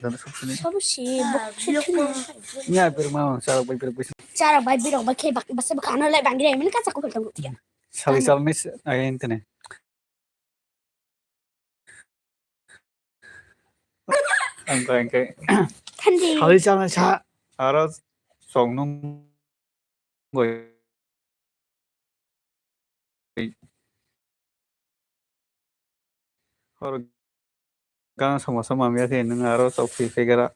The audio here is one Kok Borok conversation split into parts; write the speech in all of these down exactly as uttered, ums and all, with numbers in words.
Sobo si, bok si thina. Nya bir ma chara bai bir bai. Chara bai birok bai khe bak basa bak ano lai bangri ai mani kacha ko phel tongo. Sali sal mis ai intene. Angka angka. Thandi. Sali sal sa aro song nung goi. Hor gang sama sama mia khe nung aro sok phi phi gara.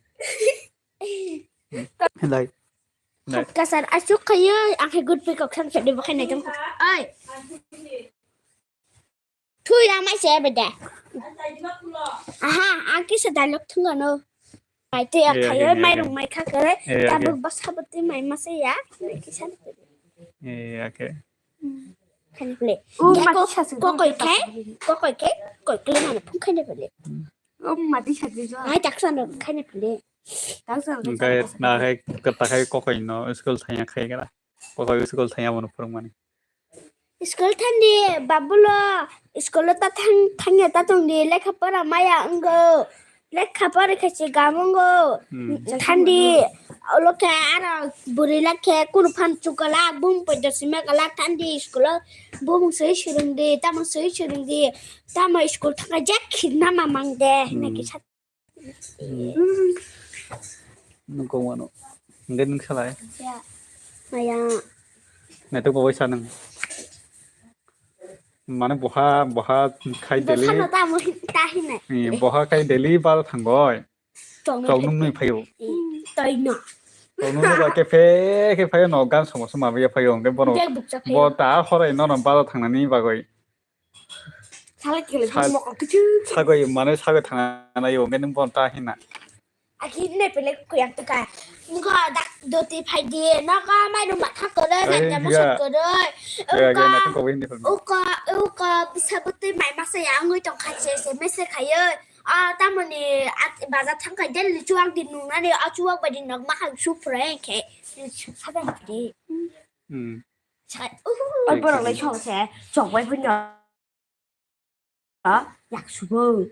Lai. Lai. Kasar asuk khayo ang khe good boy kok sang chadi bakhai nai tong. Oi. Thui ya mai se bede. Aha, ang kisa dialogue thung ano. Mai te ya khayo mai rung mai kha kare. Tabuk basa bati mai ma se ya. Kisa. Eh, okay. Khani pele. O mati sasi. Kokoi khe, kokoi khe, koi kle mano phung khani pele. O mati sasi jo. Ai taksa no khani pele. Taksa no. Gai na hai kata hai kokoi no school thanya khai gara. Kokoi school thanya mano phung mani. School thandi babulo school ta thang thangya ta tongdi lekha pora maya wngo. Lekha pora khe se gamungo. Thandi olo khe aro buri lakhe kunu phan chukala bum poito sima kala thandi school bumung soi surungdi tamo soi surungdi tamo school thangkha je khirna mamang de hinaki sa. Nung kong wano. Nge nung salai. Ya. Maya. Naitok babai sanang. Mane boha boha khai deli. Boha no ta mo ta hinai. Boha khai deli bal thangoi. Tong nung nui phayo. Toi no. Tong nung ba ke phe ke phayo no gan somo somo ya phayo nge bono. Bo ta horai no no bal thangnani bagoi. Salai kele mokol kichu. Sagoi mane sagoi thangna yo nge nung bon ta hina. Aki ne pele kuyang tuka. Ngo dak doti phai di. Noka mai no matha kore nanya mosa kore. Uka uka uka bisa boti mai masa ya ngoi tong kha se se mese khayo. A tamoni bazar thang kha del chuang di nung nani a chuang ba di nok ma khang su phreng khe. Sadan di. Hmm. Oi borok lai chong se chong bai phunyo. Yak subo.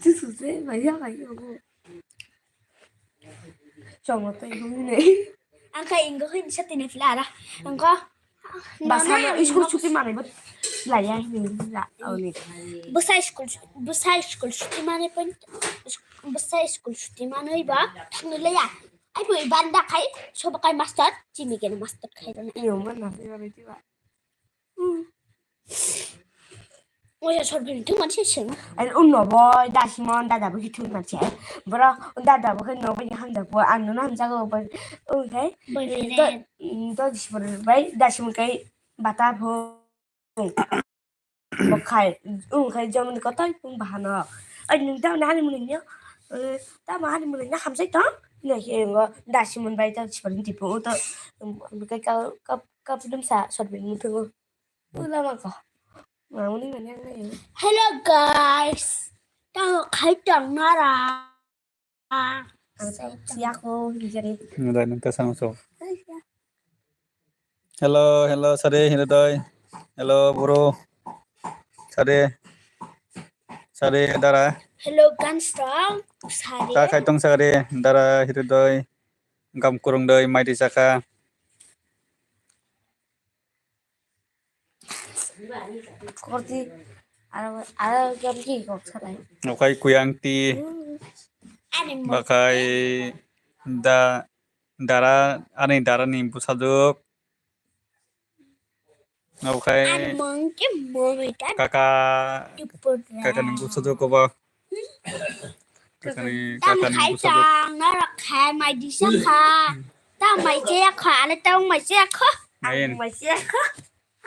Chu su se bai ya bai yo. Chong tai phunyo ne. Ang kha ingo hin sa tine fla ra. Ang kha basa no school chuti manai bo. Lai ya hin la oni. Bwsa school bwsa school chuti manai pon. Bwsa school chuti manai ba. Thangni le ya. Ai bo banda khai sobo kai master chimi kene master khai rana. Iyo man na. Oya sor bini thung manse seng. Ai unno boy dasimon dada bo thung manse. Bro dada bo khe no bai hamda bo ang no hamjago bo. Ung khai. Boyfriend. To disipor bai dasimon kai bata bo. Bo khai ung khai jomon kotai pung bahano. Ai nung da na ni mun ni. Ta ma ni mun na hamjai to. Ni he ngo dasimon bai ta disipor ni tipo to. Kai ka ka ka pudum sa sor bini thung. Hello guys. Tamo khai tong nara. Siako hijari. Nudai nung ta sang so. Hello, hello, sade, hello doi. Hello, bro. Sade. Sade, dara. Hello, Ganstrong. Sade. Ta khai tong sade, dara, hello doi. Gam kurung doi, mai di saka. Korti, aro, aro jam ki kok salai. Okai kuyang ti. Ani mo. Bakai da, dara, ani dara ni busajuk. Okai. Ani mong ke mong ita. Kaka, kaka ni busajuk ko ba. Kakani, tam kakani khai busa chang, norok khai mai disa kha. Tam mai che ya kha, ale tam mai che ya kha. Ayen. Mai che ya kha.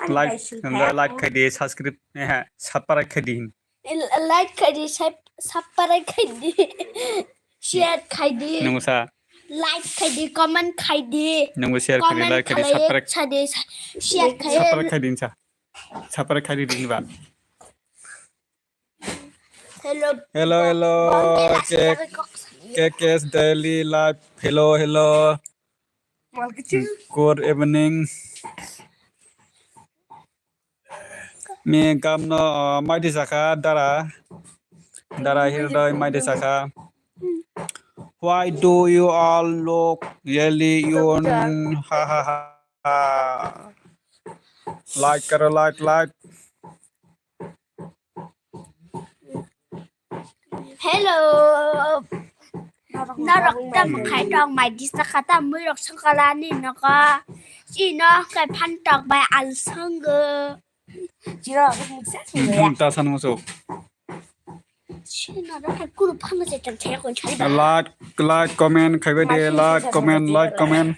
Like, nda like khai di, subscribe, eh, subscribe khai di. Like khai di, subscribe khai di. Share khai di. Nungsa. Like khai di, comment khai di. Nungsa share khai di, like khai di, subscribe khai di, share khai di. Subscribe khai di sa. Subscribe khai di ba. Hello. Hello, hello. K K S Daily Live. Hello, hello. Good evening. Mi kam no, uh, mai di saka dara. Dara hirdoi mai di saka. Why do you all look really young? Ha ha ha. Like karo, like, like. Hello. Norok tam khai tong mai disa kha ta mui rok songkala ni nogo. Chino kai phan tok bai al songo. Chino rok muksa sini ya. Ta san musu. Chino rok kai kuru phan se tan chaya kon chari ba. Like, like, comment khai bai de, like, comment, like, comment.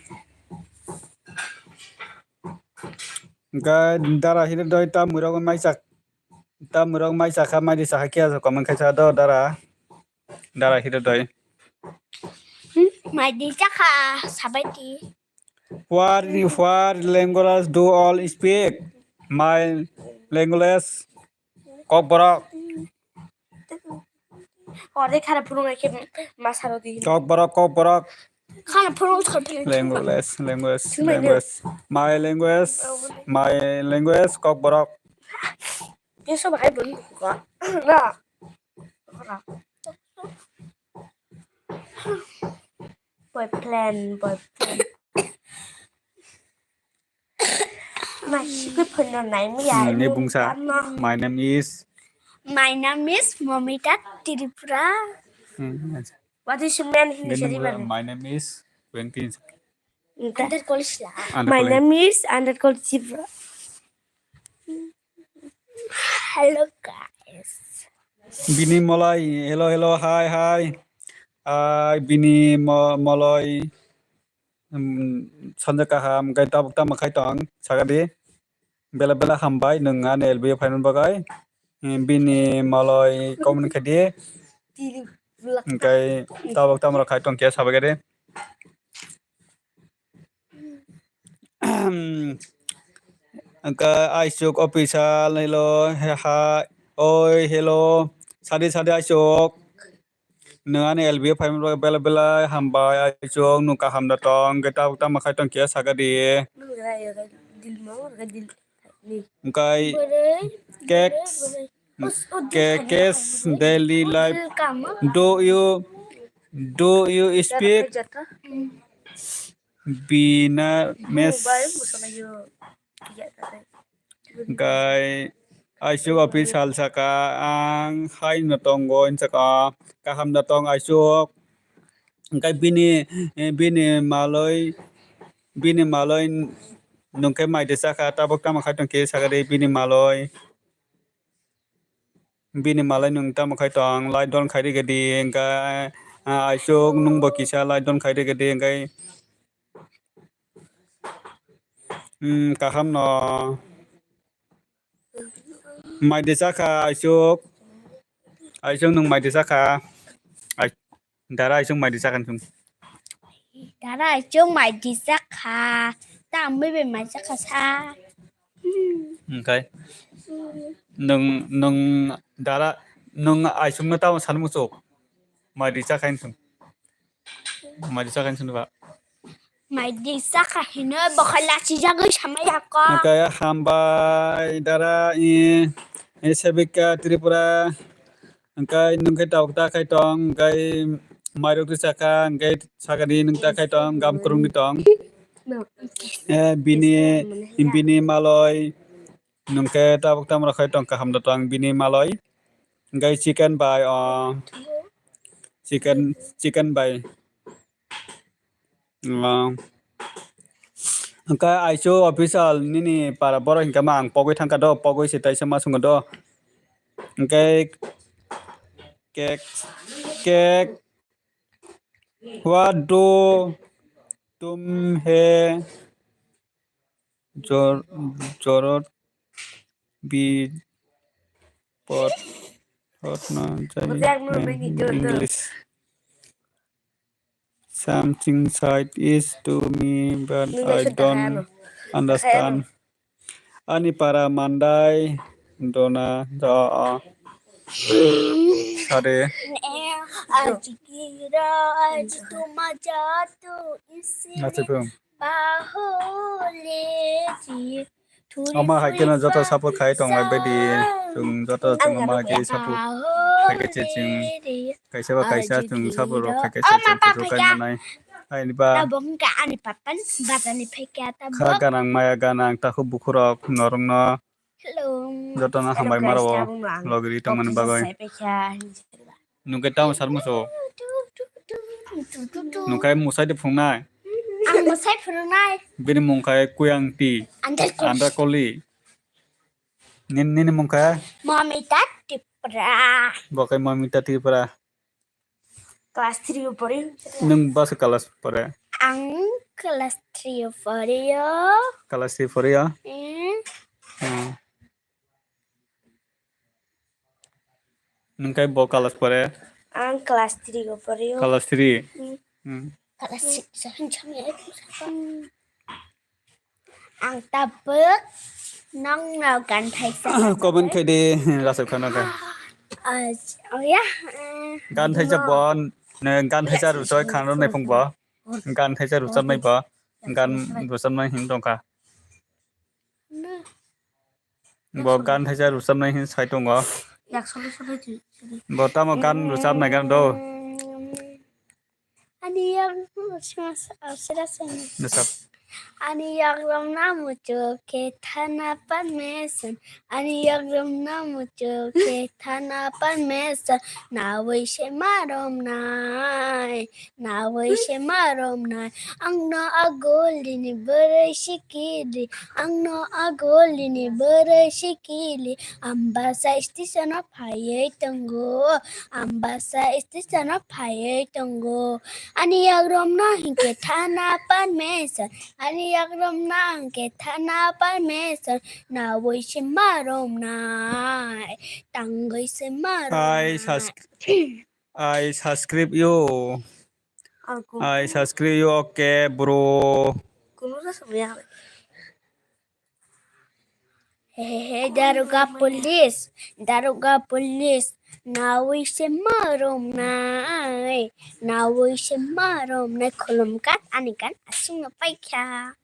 Ga dara hire doi ta mui rok mai sak. Tamurok mai sakha, mai di sakha, kiya sa comment khaisa do dara. Dara hiro doi. Hmm, mai di sakha, sabai di. What, what language do all speak? My language, Kokborok. Orde khara phunuk khe masaro di. Kokborok, Kokborok. Khana phunuk sor phunuk. Language, language, language. My language, my language, Kokborok. Dia soba kai bun ko. Na. Boyfriend, boyfriend. Masih gue bener nai mi ya. Hmm, ini bungsa. My name is. My name is Momita Tripura. Hmm, acha. What is your name? Hindi. My name is Quentin. Under college la. My name is under college Tripura. Hello guys. Bini molai, hello, hello, hi, hi. Hi, bini mo-, molai. Hmm, sanja kaham, kai tabuk tamo khai tong, sagadi. Bela bela hambai, nung ani L B O phaimani bagwi. Hmm, bini molai comment khai di. Kai tabuk tamo khai tong khe sabai gadi. Angka aisuk official hello, he ha, oi hello, sadi sadi aisuk. Nung ani L B O phaimani bagwi belai belai hambai aisuk, nung kaham da tong, khe tabuk tamo khai tong khe saka di. Angkai cakes, cakes daily life. Do you, do you speak Vietnamese? Gai aisuk official saka ang hai no tongo saka kaham da tong aisuk. Gai bini, bini maloi, bini maloi nung khe mai de saka tabuk tamo khai tong khe saka de bini maloi. Bini malai nung tamo khai tong, like don khai rikhe di, hingkhe, ah, aisuk nungbo kisa like don khai rikhe di, hingkhe, hmm, kaham no. Mai de sakha, aisuk. Aisuk nung mai de sakha. Ai-, Dara aisuk mai di sakha nung. Dara aisuk mai di sakha. Tang bui bai mai sakha sa. Hingkhe nung, nung dara, nung aisuk no tamo sani muchuk. Mai di sakha nung. Mai di sakha nung ba. Mai di sakha hino bokhai lachi jagwi samai yakho. Hingkhe hambai dara i, i Sebika Tripura. Hingkhe nung khe tabuk ta khai tong, hingkhe mairok rwchakha, hingkhe sakani nung ta khai tong, gam kwrwngni tong. Eh, bini, bini maloi, nung khe tabuk tamo rok khai tong, kaham da tong bini maloi. Hingkhe chicken bai, o, chicken, chicken bai. Hingkhe aisuk official nini para borok hingkhe ma ang pogwi thangkha do, pogwi se taisa ma swngo do. Hingkhe cake, cake, what do tum he jor-, jorot bi pot, pot na jai English. Something said is to me, but I don't understand. Ani para mandai dona do. Sare. Ajikira ajitu majatu isi. Nache pung. Bahole ji Omo hai kheno joto support khai tong lai baidi. Chwng joto chwng omo hai khe support khai khe se chwng kaisa ba kaisa chwng support rok khai khe se chwng kuchuk kai manai. Haini ba ani papan bazani phaikha ta kha ganang maya ganang takhuk bukhurok norokno jotono hambai maro logiri tongmani bagwi. Nungkhe tamo sar muso. Nungkhe musai de phungnai. Ang musai phungnai. Bini mung khai Kuyang Ti. Andra Koli. Nini mung khai? Mamita Tripura. Bo khai Mamita Tripura. Class three o pori. Nung bwswk class pore? Ang class three o pori o. Class three pori o? Hmm. Nung kai bo class pore? Ang class three o pore o. Class three. Hmm. Class six o hinjak ya. Ang tabuk nongno gan thaisa. Comment khai di, Rasuk khano khe. Oh ya. Gan thaisa bo, gan thaisa rwchap khana rw nai phung bo. Gan thaisa rwchapnai bo. Gan rwchapnai hin tongkha. Bo gan thaisa rwchapnai hin sai tongo. Bo tamo gan rwchapnai gan do. Ani yak sima asira sini. Ani yak rom na muchuk khe thana pan mesan. Ani yak rom na muchuk khe thana pan mesan. Nawi se marom nai. Nawi se marom nai. Ang no agol dini bwrwi sikili. Ang no agol dini bwrwi sikili. Ambasa station o phaiwi tongo. Ambasa station o phaiwi tongo. Ani yagromno hinkhe thana permission. Ani yagromno hinkhe thana permission. Nawi se marom nai. Tangwi se marom nai. I subscribe you. I subscribe you, okay, bro. He, he, he, daroga police, daroga police, nawi se marom nai, nawi se marom nai, khulum kat ani kan asing no paikha.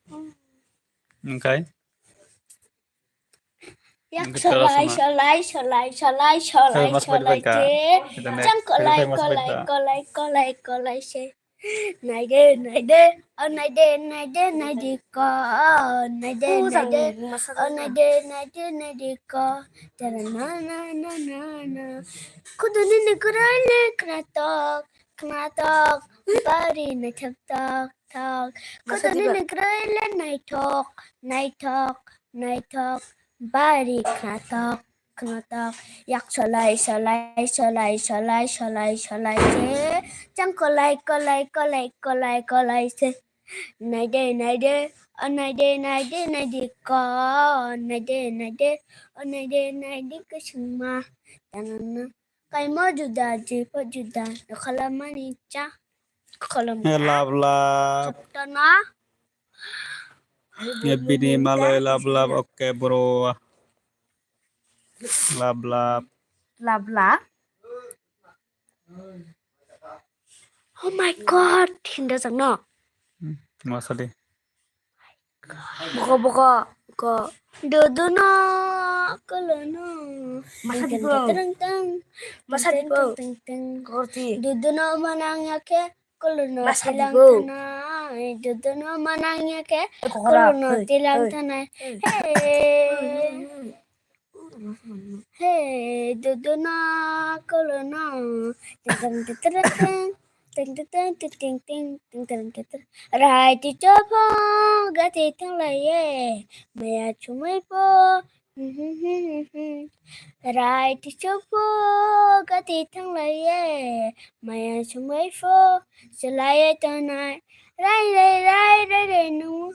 Okay. Yak solai, solai, solai, solai, solai, solai ke. Chang kolai, kolai, kolai, kolai, kolai se. Naide, naide, o naide, naide, naide ko, o naide, naide, o naide, naide, naide ko. Tara na, na, na, na, na. Kuduni ni kurai le knatok, knatok. Bari naithok tok, tok. Kuduni ni kurai le naithok, naithok, naithok. Bari knatok, knatok. Yak solai, solai, solai, solai, solai, solai se. Chang kolai, kolai, kolai, kolai, kolai se. Naide, naide, o naide, naide, naide ko, naide, naide, o naide, naide kusuma. Tanana. Kaimo juda, jibo juda, nokholamani cha. Kholom. Love, love. Chaptana. Bini malai love, love, okay, bro. Love, love. Love, love. Oh my God, hinda jangno. Masadi. Boko, boko, boko. Duduno, kolono. Masa di, bro. Teng, teng, teng. Masa di, bro. Teng, teng, teng. Korti. Duduno manang ya ke, kolono tilang tanai. Duduno manang ya ke, kolono tilang tanai. Hey. Hey, duduno, kolono. Teng, teng, teng, teng, teng. Teng, teng, teng, teng, teng, teng, teng, teng, teng. Rai ti chopo, gati thanglaiye, maya chumai po. Rai ti chopo, gati thanglaiye, maya chumai po. Chalaiye tanai, rai, rai, rai, rai, rai, nu.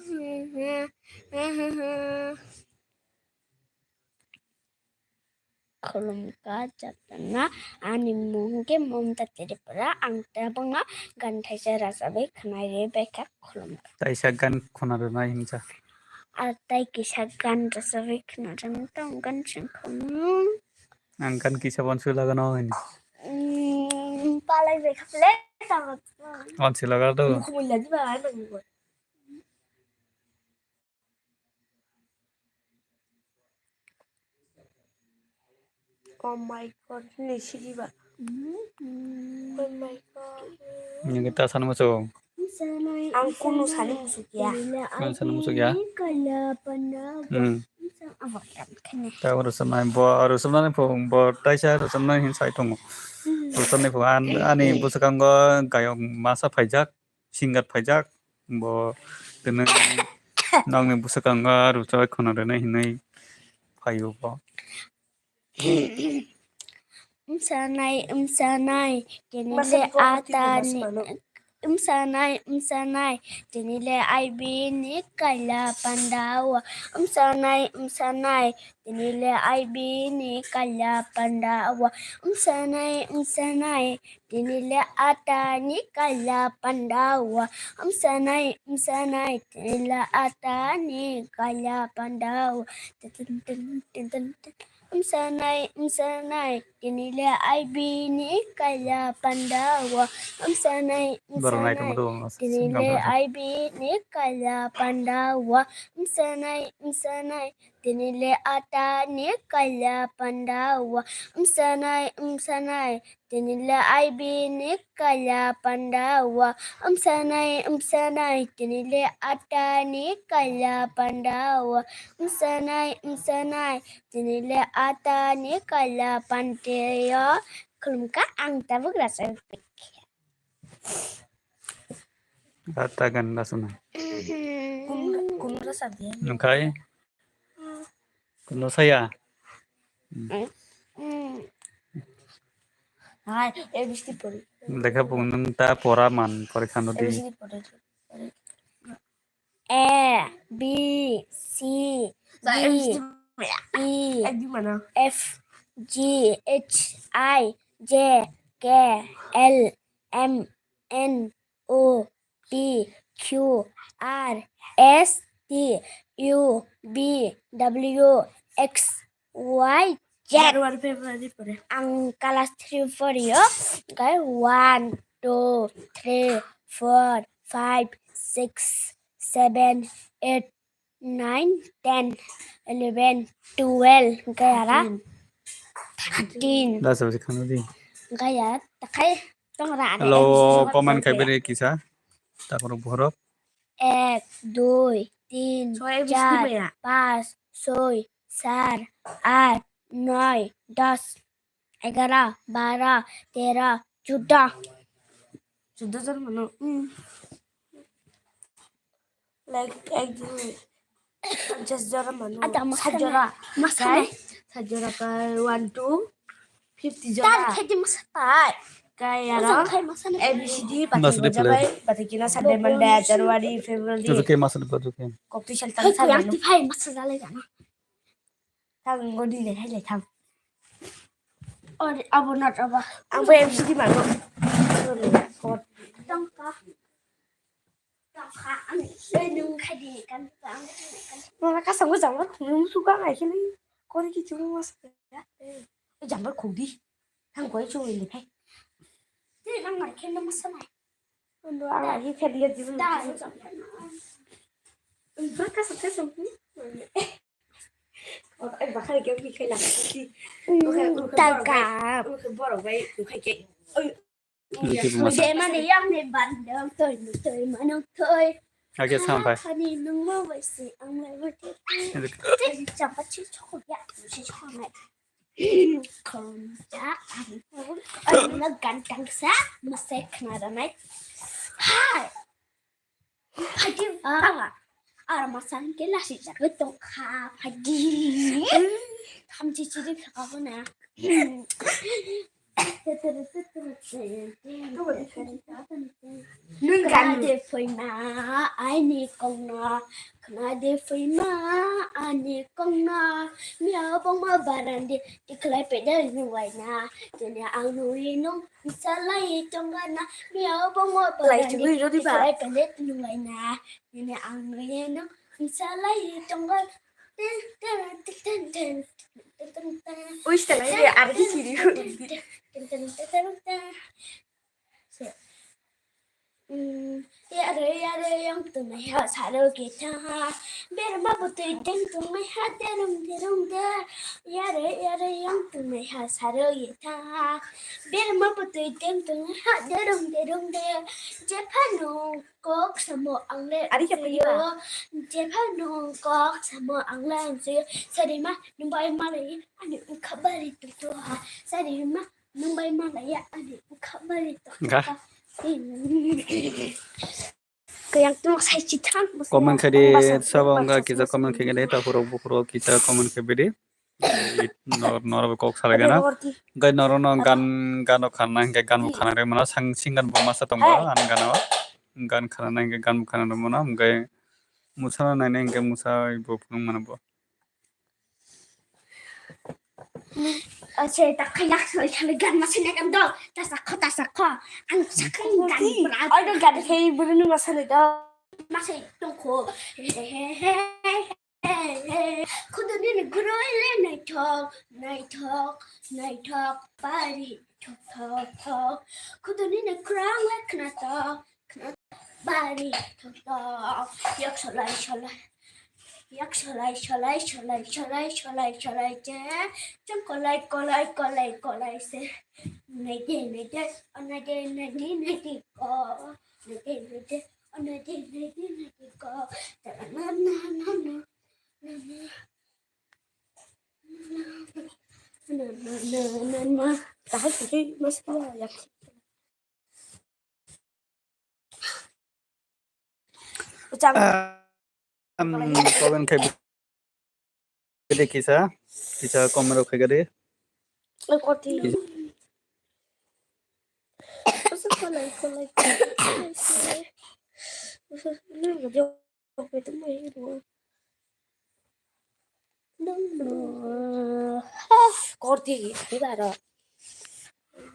Khulumkha chaptana, ani mung khe Mamta Tripura, ang tabangno gan thaisa rwchapwi khwnai rwi baikha khulumkha. Taisa gan khuna rwnai hinsa. Ar tai kisa gan rwchapwi khuna rwmani tong gan sengkhamu. Ang gan kisa bonsu lagano hini. Mm, palai baikha ple tamo. Bonsu lagado. Mukhumui lagi ba ai nang. Oh my God, hinwi siriba. Oh my God. Nini ta sani muchung. Ang kunu sani muchung ya. Kunu sani muchung ya. Hmm. Ta oro sama bo oro sama ni phung bo taisa oro sama hin sai tongo. Oro sama ni phung an ani bwskango gayok masa phaijak. Singer phaijak, bo tini nokni bwskango rwchapwi khwna rwnai hinwi phaio bo. Msanai, msanai, tini le atani, msanai, msanai, tini le aibini kaila pandao. Msanai, msanai, tini le aibini kaila pandao. Msanai, msanai, tini le atani kaila pandao. Msanai, msanai, tini le atani kaila pandao. Tin, tin, tin, tin, tin, tin. Msanai, msanai, tini le aibini kaila pandao. Msanai, msanai, tini le aibini kaila pandao. Msanai, msanai, tini le atani kaila pandao. Msanai, msanai, tini le aibini kaila pandao. Msanai, msanai, tini le atani kaila pandao. Msanai, msanai, tini le atani kaila pandeo. Khulumkha ang tabuk rasa. Ata gan rasa na. Kun, kun rasa dia. Nungkai. Kuno saya. Hai, A B C D pori. Lekha bung nung ta pora man porikha no di. A B C D pori. A, B, C, D, E, F, G, H, I, J, K, L, M, N, O, P, Q, R, S, T, U, V, W, X, Y, Z. January, February pore. Ang class three pori o. Khe one, two, three, four, five, six, seven, eight, nine, ten, eleven, twelve, hwnkhe ara thirteen. Last o se khana di. Hwnkhe ya, takhai tongra ane. Hello, comment khai bere kisa. Takhoro borok. Ek, dui, tin, char, pas, soi, sar, at, noi, dos. Egaro, baro, tero, chuddo. Chuddo jon mano. Hmm. Like, ek din, ponchas jora mano. Ada masa sat jora. Masa sat jora ka one, two, fifty jora. Tar khai di masa tai. Kai aro A B C D masa pathai di jabai, pathai kina Sunday, Monday, January, February. Jujuke masa di jujuke. Kokti sel tang sa mano. Thang go di le, hai le thang. Or abo not abo. Ang bo M C D mano. Tongka. Tongka, ang sai nung khai di kan, ang khai di kan. Mala ka sango jang, nung suka ngai kini. Kori ki chungo mas. Jang bar khudi. Thang koi chungo ni khai. Te nang mar khen mas nai. Ando ang hi khai dia jibu. Da, jang. Bar ka sa khai chungo. Taka. Mane yang ni bandung toi, toi manung toi. Age sampai. Kani nung mau bai si ang lai bai. Jadi chapa chi chok ya, chi chok nai. Kom ja ang. Ang na gantang sa, masai khna da nai. Hai. Phaidi ba. Ara masa hwnkhe lasi jagwi tongkha phaidi. Thamchi chiri kha bo na. Nwng khna de phaima aini kongno, khna de phaima ani kongno. Miya bongma barandi tikhlai pede nunglaina. Tini ang nui nung Salai tongana, miao bongo lai twi rodi ba. Salai pele tunu lai na. Nini ang nui no. Salai tongana. Ten, ten, ten, ten, ten. Ui, salai ya, ada di sini. Ten, ten, ten, ten, ten. Hmm, ya, ada ya. Yare yang tunai ha saro ge tha. Berma butui teng tunai ha derung derung de. Yare yare yang tunai ha saro ge tha. Berma butui teng tunai ha derung derung de. Jephanu kok samo ang le Ari khe ang phaiba. Suyo. Jephanu kok samo ang le ang suyo. Sarima nung bai malai ani ukhabari tu tu ha. Sarima nung bai malai ani ukhabari tu tu Ga. Ha. Kayang tu sai chithang. Comment khe di, sabo wngkha kisa comment khe di, takhurok bukhurok kisa comment khe di. Nor-, norok kok salai gana. Gai norono gan, gano khana hingke gan bo khana re mano, sang sing gan bo masa tongo, an gano. Gan khana hingke gan bo khana re mano, hingke musa naina hingke musa bo phunuk mano bo. Ase, ta khailak soi soi gan masai na gan do. Ta sakho, ta sakho. Ang sakho gan bra. Ai do gan hei buru nu masai do. Masai tongkho. He, he, he, he, he. Khuduni ni guroi le naithok, naithok, naithok. Bari thok, thok, thok. Khuduni ni khurang le khnatok. Bari thok thok, yak solai solai, yak solai solai solai solai solai solai je, chang kolai kolai kolai kolai se, nai de nai de, o nai de nai de nai de ko, nai de nai de, o nai de nai de nai de ko, na na na na na na na na na na na. Tahai sih mas ya yak. Uchang. Ah, um, comment khai de kisa, kisa comment rok khai de. Koti. Kisa. Asa kolai, kolai, kolai. Nang jo. Korti, ibaro.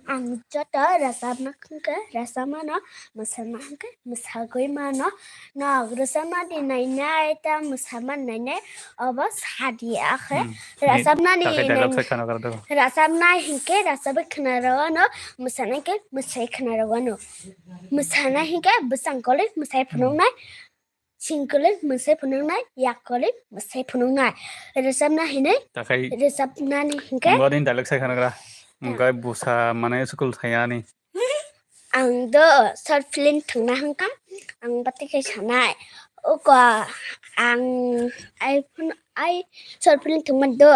Ang joto rwchapna hwnkhe rwchapmano, mwsana hwnkhe mwsagwi mano. Nok rwchapmani nainai ta mwsamani nainai obo sadi akhe. Hmm. Rwchapnani Takhai dialogue nainai sai khana kar do. Rwchapnai hwnkhe rwchapwi khwna rwano, mwsana hwnkhe mwsai khwna rwano. Mwsana hwnkhe bwsang kolwi mwsai phunuknai. Singkole mwsai phunuknai, yakkole mwsai phunuknai. Rwchapna hinwi Takhai rwchapnani hinkhe ang bo nini dialogue sai khanagra. Ta. Hwnkhe busa mane school thaya ani. Ang do short film thwngna hwnkha, ang bati khe sanai. Oko ang iPhone ai short film thwngma do.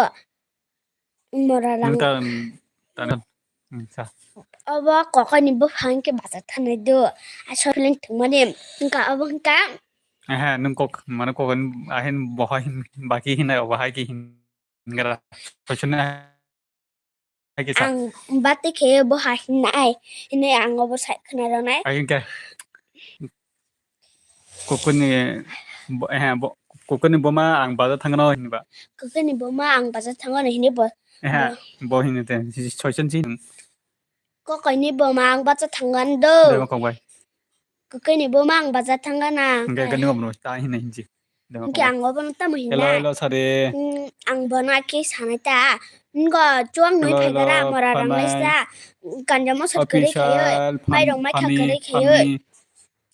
Mora rang. Nung ta, ta, hmm, sa. Obo kokoni buphang khe bacha thanai do. A short film thwngmani. Hwnkha obo hwnkha. Ehe, nung kok, mane kokoni ahin boha hin, baki hinai obo hai ki hin gara. Kochuna hai ki sa. Ang bati khe boha hinai. Hinai ang obo sai khna rwnai. Ahin khe. Kokoni bo-, eh, bo-, kokoni boma ang baja thangno hinba. Kokoni boma ang baja thangno hinwi bo. Eh, bo. Bo hinwi te, si, si, soichon si. Kokoni boma ang baja thangan do. Dema kok bai. Kokoni boma ang baja thangana. Hingke kani boma ta hinwi hinji. Dema kok bai. Hingke ang obono tamo hinna. Hello, hello, sari. Hmm, ang bona ki sanai ta. Ngo chuang nui Hello, phaikara hello, mora rang panai. Laisa. Ganja mosok kari khayo. Official, fan-, Mairong mai kha funny, kari khayo. Funny.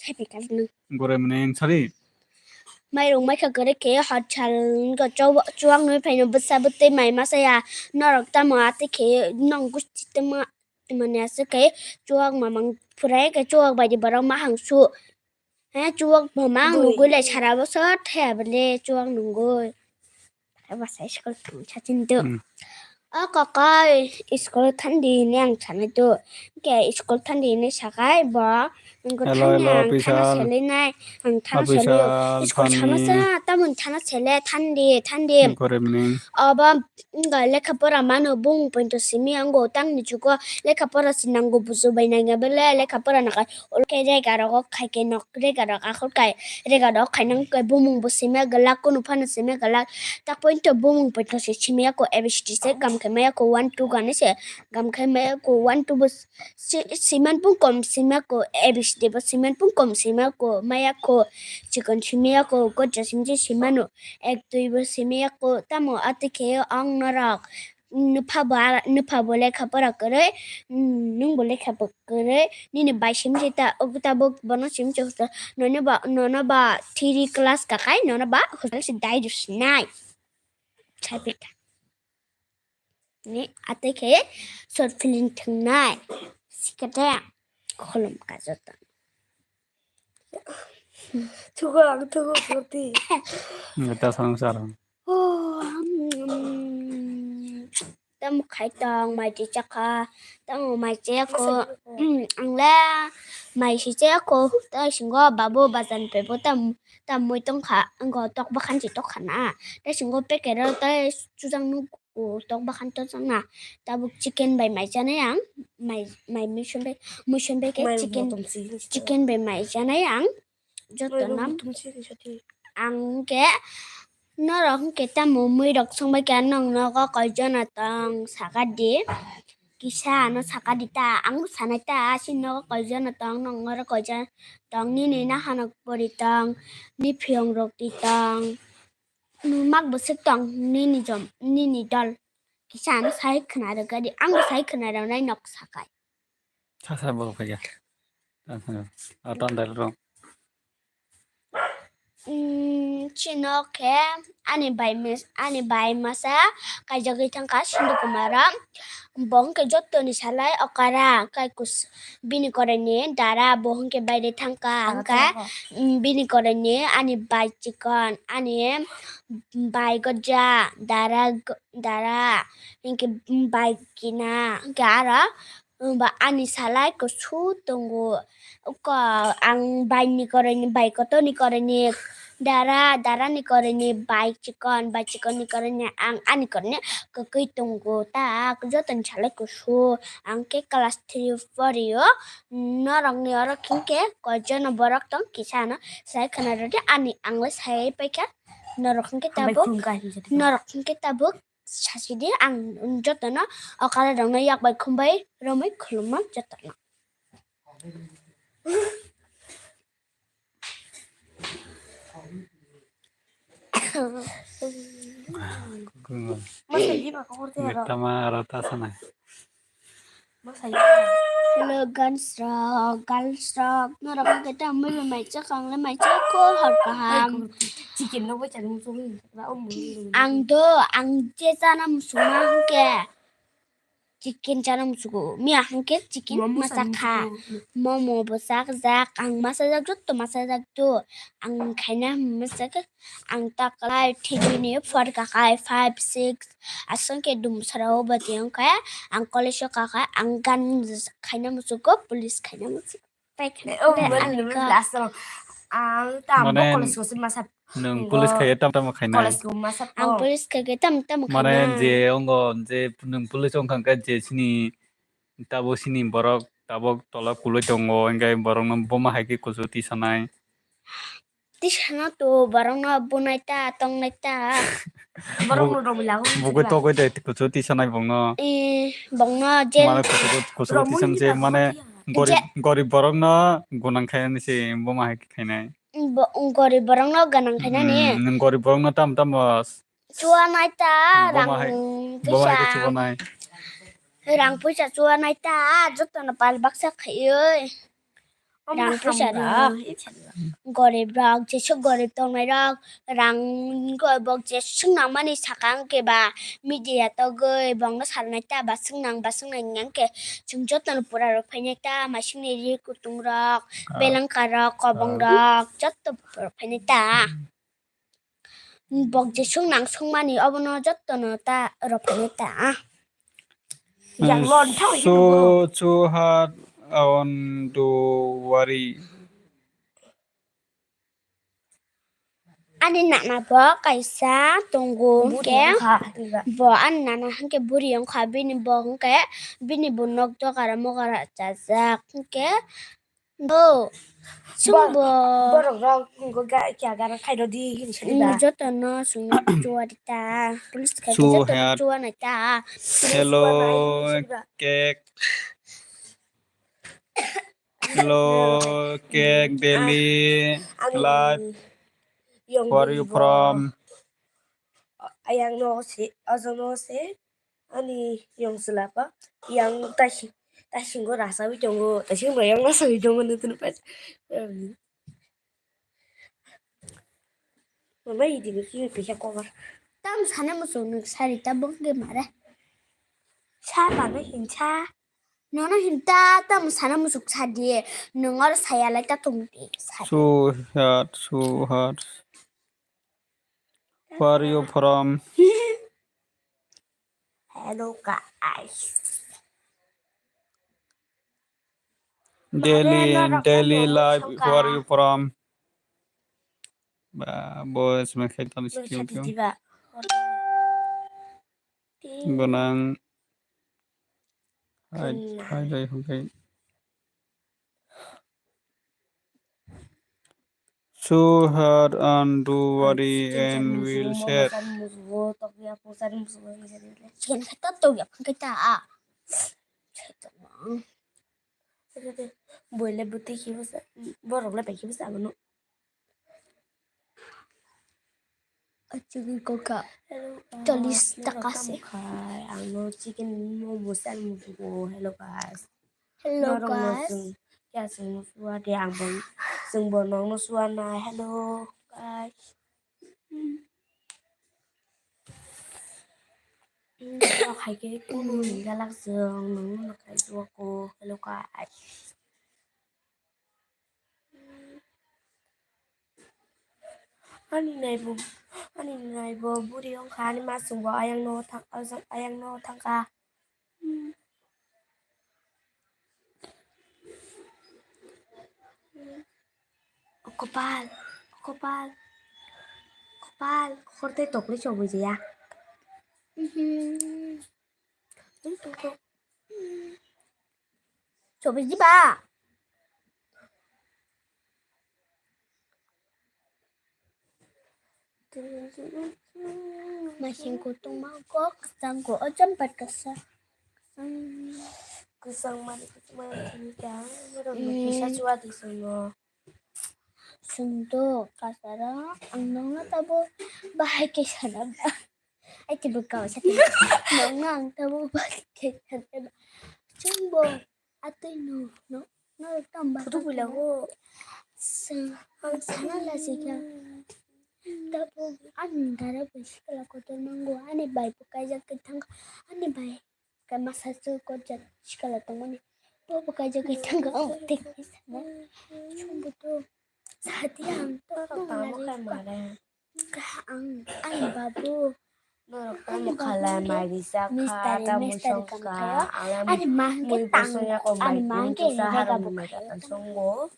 Happy Christmas. Gore mene sari. Mairung mai kha kare khe hot sal go chuang nui phaino bwsa bwtwi mai masa ya. Norok tamo ate khe nong gusti tama tama ne aswk khe chuak mamang phurai khe chuak bai di borok ma hang su. He chuak mamang nugui lai sara bosor thaya bole chuak nugui. Bwsa school thang sachin do. Hmm. O kokoi school thandi hinwi ang sanai do. Hwnkhe school thandi hinwi sakai bo. Nungkhe Hello, thani hello, ang thana official. Selai nai. Ang thana selai. Official, school thani. Thana sa, tamoni thana sele thandi, thandi. Good evening. Obo wngkha lekha pora mano bung poito simi ango tangni jugo lekha pora si nango bujo bai nangya bele lekha pora nakai. Olo khe rega rogo khai khe nok rega rok akhor kai. Rega rok khainang khe bumung bo simi glak kunu phano simi glak. Tak poito bumung poito se simi ako A B C D se gam khe maya ko one two gani se gam khe maya ko one two bo si-, siman pung kom simi ako A B C D bo siman pung kom simi ako maya ko chikon simi ako goja simi se simano ek dui bo simi ako tamo ati khe ang norok. nwpha bo, nwpha bo lekha pora kwrwi, nwng bo lekha bo kwrwi, nini bai simi se ta, tabuk bono simi se hosto, nono ba, nono ba three class kakai, nono ba hosto se dai rw sinai. Sai pita. Ni atwi khe short film thwngnai. Sikhe khulum ka joto. Thugo ang thugo khoti. Ngeta sang sar. Oh, mm, tamo khai tong mai ti chakha. Tamo mai che ko. Ang le mai si che ko. Ta singo babu bazan pe bo tam tam moi tong kha. Ang go tok bakhan chi tok khana. Ta singo pekero ta chujang nuk. Tok bakhan to chang na. Tabuk chicken bai mai chanai ang. Mai, mai muisun bai, muisun bai khe chicken, chicken bai mai chanai ang. Joto nam. Ang khe norok hwnkhe tamo mui rok song bai kha, nong nogo koi jona tong saka di. Kisa ano saka di ta, ang sanai ta, si nogo koi jona tong, nong oro koi jona tong, nini nahano pori tong, ni phiyong rok di tong. Nwng mak bwswk tong nini jom, nini dol. Kisa ano sai khwna rwgadi, ang bo sai khwna rwnai nok sakai. Sasa bo phaiya. Atan dal rong. Mm, chino khe ani bai mes-, ani bai masa kaijagwi thangkha Sindhu Kumar. Bo hwnkhe jottoni salai okara kai kus-, bini koraini dara bo hwnkhe baire thangkha, hwnkhe, mm, bini koraini ani bai chikon, ani bai gojja, dara go-, dara, hwnkhe bai kina, hwnkhe aro, mm, ba ani salai kusu tongo. Uko ang bai ni koraini, bai kotor ni koraini, dara, dara ni koraini bai chikon, bai chikon ni koraini ang ani koraini kwkwi tongo. Ta joto ni salai kusu. Ang khe class three o pori o. Norok ni oro hwnkhe koi jona borok tong, kisa no sai khwna rwdi, ani ang le sai paikha. Norok hwnkhe tabuk, norok hwnkhe tabuk sasidi, ang jotono okara rokno yak bai khum bai romwi khulumma jotono. Tama aro ta sanai. Hello, guys rok, girls rok, norok hwnkhe ta mui bai mai chakha, ang le mai chakha, hor kaham. Chicken no bai chani muchungwi, ra o mui. Ang do, ang je chana muchungma hwnkhe chicken chana muchungo. Miya hwnkhe chicken ma chakha. Momo bo chakjak, ang ma chajak, jotto ma chajak do. Ang khaina ma chakha. Ang ta class three ni porikha khai, five, six, aswk khe dumsara o bati wngkha, ang college o kakha, ang gan khaina muchungo, police khaina muchungo. Paikha. Ang tamo college o se masa. Nwng police khaiya tamo tamo khainai. College o masa. Ang police khaiya tamo tamo khainai. Mane je ongo je nwng police wngkha khe je sini tabo sini borok tabok tola kului tongo, hwnkhe borokno boma hai khe kuchu tisanai. Tisana to borokno bunai ta, tongnai ta. Borokno romwi lago. Bugwi togwi de kuchu tisanai bongno. Eh, bongno jail. Mane kuchu, kuchu tisan je mane gorib, gorib borokno gunang khainani se boma hai khainai. Bo, gorib borokno gunang khainani. Hmm, gorib borokno tam tam chuanai ta, rang puisa. Rang puisa chuanai ta, jotono pal baksa khaiwi. Rang puisa rok. Gorib rok, jesuk gorib tongnai rok, rang bok jesuk nangmani saka hwnkhe ba media togwi bongno salnai ta, baswk nang, baswk nang hwnkhe chwng jotono pura rw phainai ta, masingni ri kutung rok, belengka rok, kobong rok, joto pura phainai ta. Bok jesuk nang songmani obono jotono ta rw phainai ta. Yang lon thang. So, so hard on the worry. Ani nana bo kaisa tongo hwnkhe, bo ani nana hwnkhe buri wngkha, bini bo hwnkhe bini bo nok dogara mogara chajak hwnkhe. Bo. Chwng bo. Borok rok wngkha kya gana khairodi hinwi sadi ba. Jotono chwng chuwari ta. Police khai joto chuwanai ta. Hello, cake. Hello, cake, Delhi, live. Where are you from? Ayang no se, ojo no se. Ani yong sila pa yang tashi, tashingo rasa wi tongo, tashingo yang rasa wi tongo nutun pa. Mama idi ni kiyo pisa cover. Tam sana musu nuk sari ta bok ge mare. Sa pa no hin sa. Nono hinta tamo sana musuk sadi. Nung oro saya lai ta tong di. Sadi. So hot, so hot. Where you from? Hello guys. Daily, Mare, norok daily tamo life, songka. Where you from? Ba, boys, me khai tani Boys, sikyo kyo. Diba. Gwnang. Hai, hmm. Hai, hai, hai. So hard and do worry and will share. Boile buti khibusa, borok le bai khibusa abono. Chicken coca. Hello, guys. Cholish taka se. Norok tamo khai, ang no chicken momo san musugo. Hello, guys. Hello, guys. Norok no chwng, kya chwng no suwa de, ang bo, chwng bo nong no suwa na. Hello, guys. Norok hai khe kunu ni galak chwng, nong no khai suwa ko. Hello, guys. Ani naibo, ani naibo buri wngkha, ani masungbo ayang no thang, ayang no thangkha. Kopal, kopal, kopal, kotor tei tokli chobwi jaya. Chobwi jiba. Masing kutung mangkok, kwchang ko, o jam pat kasa. Kwchang mani, kwchang mani, kwchang mani, kwchang mani, kisa chua di sung no. Sung do, kasara, ang nong no tabo bahai kisa na ba. Ai, tei bo kaisa tei. Nong no ang tabo ba khe khe. Chwng bo atwi no, no, no tamba. Photo bui lago. Sa-, ang sana la si kha. Tabo ani dara bo sikla kotor nango. Ani bai bo kaijak khe thang. Ani bai kai masa su kotjak sikla tongmani. Bo bo kaijak khe thang. Ang tei kaisa na. Chwng bo to. Sadi ang to. Tamo khai mare. Ang, ani babu. Norok tamo khalai, mai rijak kha, tamo songkha, ani ma hwnkhe tang, ani ma hwnkhe rega bo khaio.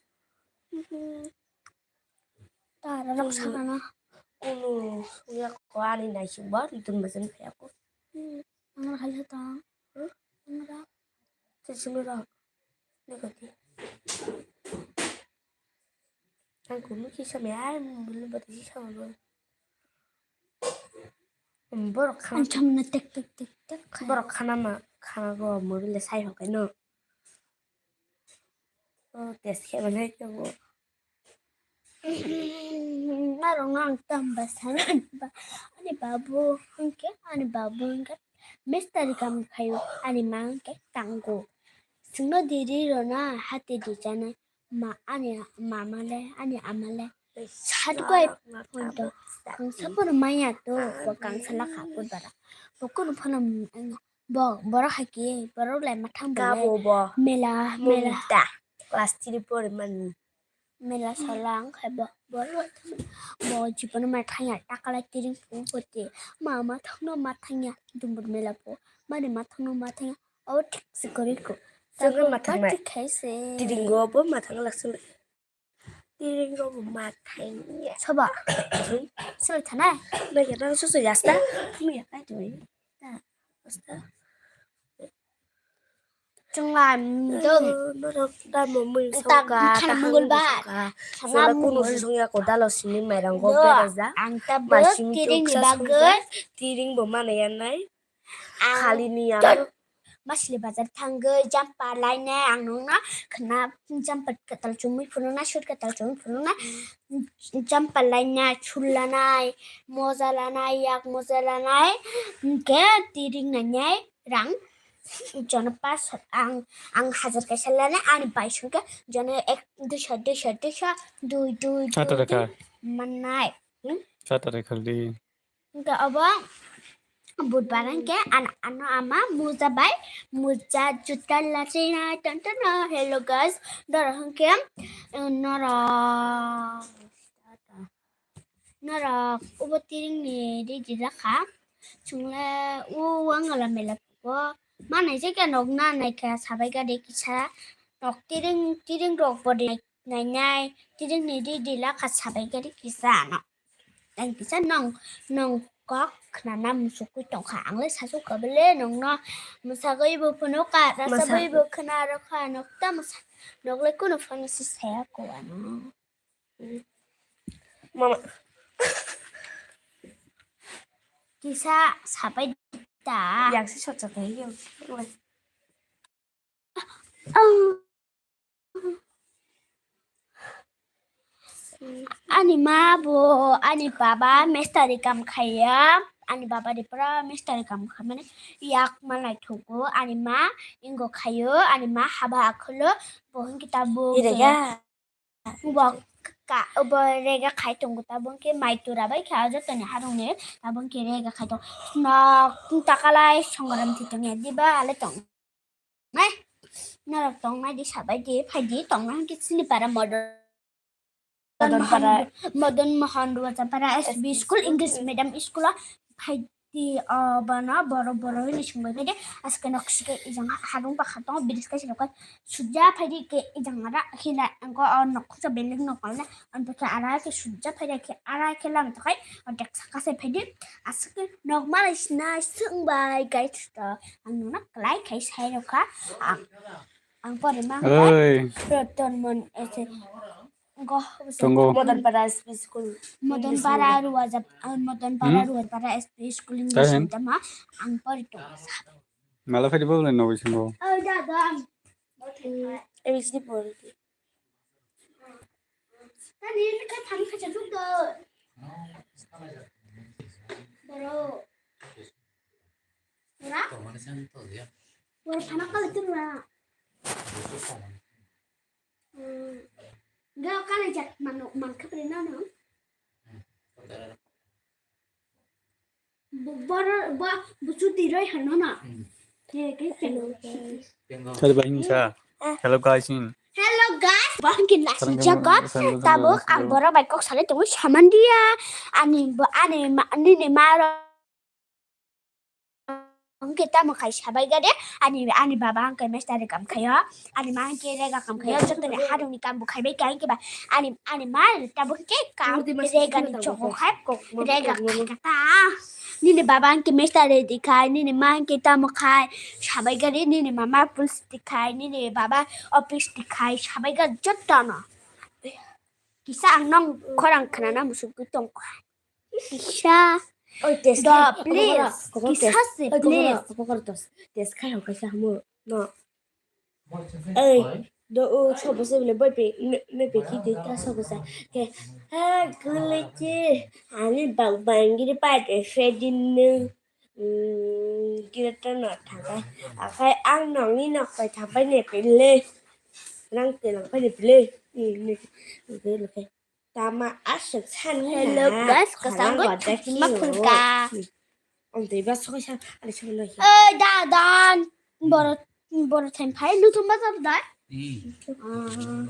Tara rok sakano. Kunu songya ko ani naising bo, ritun bwswng khaya ko. Ang rok hai tong. Ang rok. Sini rok. Ni kati. Ang kunu kisa me ai mulu bati kisa mulu. Borok khana. Ang chamna tek tek tek tek khai. Borok khana ma khana go mobile sai hokai no. O test khe mane khe bo. Narok no ang tamba sana ba ani babu hwnkhe ani babu hwnkhe mistari kam khaio ani ma hwnkhe tango. Singno diri rona hati di chana. Ma, ani mama le, ani ama le. Sat goi poito. Kangsa pono maya to, bo kangsa lakha putbara. Bo kono phano manya. Bo, borok hai khe, borok lai mathang bo le. Kabo bo. Mela, mela. Mumta. Class three pori mani. Mela solang khai bo, borok. Bo jibono mathangya, takala tiring phu poti. Mama thangno mathangya, dumbur mela phu. Mani mathangno mathangya. O thik se kori ko. Sangre mathang nai. Thik khai se. Tiring go bo mathang lakse. Tiring go bo mathang ya. Soba. Solo thanai. Nai ya nang susu ya sta. Mu ya kai tu. Ta. Sta. Chunglai mdung. Norok da mo mui soka. Khana mungul ba. Khana mungul. Solo kunu sung ya ko dalo sini mairang go beraja. Ang ta bo tiring ni bagwi. Tiring bo mana ya nai. Khali ni ya. Masli bazar thangwi jampa lainai ang nokno khna jampa kwtal chumui phunuknai, sut kwtal chumui phunuknai, jampa lainai, sul lanai, moja lanai, yak moja lanai, hwnkhe tiring nainai rang jono pas ang, ang hajar kaisa lanai, ani bai songkhe jono ek duiso, duiso, duiso, dui, dui, Sata dui, rekha. Dui mannai. Hmm? Sata rekha di. Hwnkhe obo budbar hwnkhe an-, ano ama muja bai, muja juta lachina tontono. Hello guys, norok hwnkhe, eh, norok, norok obo tiringni ridi rakha. Chwngle o wngala mela o manai je khe nok na naikha sabai gari kisa nok tiring, tiring rok bo nainai tiringni ridi rakha sabai gari kisa ano. Ang kisa nong, nong kok khnana musukwi tongkha. Ang le sasuk ka bele nongno mwsagwi bo phunukha, Masa. Rasabwi bo khna rokha, nok ta mwsa, nok le kunu phano se saya ko ano. Mama. Kisa sapai ta. Yang si sot sot hai yo. Ani ma bo, ani baba mistari kam khaiya, ani baba de pura mistari kam khaimani yak manai thugo, ani ma ingo khayo, ani ma haba akholo, bo hwnkhe ta bo Ire ya. Bo ka, bo rega khai tongo ta, bo hwnkhe mai tura bai kha, jotoni harungni ta, bo hwnkhe rega khai tong. Nok takalai songoram thitong ya, diba ale tong. Nai, norok tongnai di sabai di, phai di, tongnai hwnkhe chini para modern. Modern para. Modern Mohan Ruwajapara S B school, English medium school o phai di, o bono boro boro hwnwi swngbai phai di. Aske nok sike ijang harung bakha tongo, bridge kaisa rok sujak phai di ke ijang ara hina engko o nok khusa building nok kala. Ang tokhe ara khe sujak phai di khe ara khe lama tokhai. Odek saka se phai di. Aswk khe nok malai sinai swngbai guys to ang nono kwlai khai sai rokha. Ang, ang pore ma Oi. Roton mon ese go Tongo. Modern Para S P school. Modern Para Ruwajap, ah, Modern Para Hmm? Ruwajapara S P school English Kahen? Medium ha ang pore to. Mala phai di bo le no bisingo. Oi da da. A B C D pore. Tani ini kan tani kaca juga. Boro. Ora? Boro panak kali tu ora. Hmm. Gak kali jat manu man kapri nana. Bo-, boro-, bo-, busu tiroi hano na. Hmm. Ke, ke, ke. Hello, guys. Hello, guys. Hello, guys. Bangki nasi jaga. Tabuk ang boro bai kok salai tongo samandia. Ani bo-, ani ma, ani ni ma ro. Hwnkhe tamo khai sabai gade. Ani, ani baba hwnkhe mestari kam khaio. Ani ma hwnkhe rega kam khaio. Jotoni harungni kam bo khaibai kha hwnkhe ba. Ani, ani ma tabuk khe kam rega ni chogo khai ko rega khai kha ta. Nini baba hwnkhe mestari di khai, nini ma hwnkhe tamo khai sabai gade, nini mama police di khai, nini baba office di khai sabai gade jotono. Kisa ang nong khorang khnana musugwi tongkha. Kisa. Oi, test Do, khai, please. Kokoro test. Kisa se, oi, kokoro, please. Kokoro test. Test khai ho kaisa hamu. No. Ei, do o chobo se bile boy pe, me, me pe ki de ta so ko sa. Ke, ha, kule ke. Ani bang bang giri pa de fe din ne. Hmm, kire to no thangkai. Akai ang nongni nok pai thangpai ne pele. Nang te nang pai ne pele. Hmm, ne, ne, ne, ne. Tama aswk san. Hello, guys, kwchangwi thangma phunka. Ang tei ba sokoi san, ani sokoi loi. Oi, dadan. Boro, boro thain phai, nuthum ba jab dai. Hmm. Ah.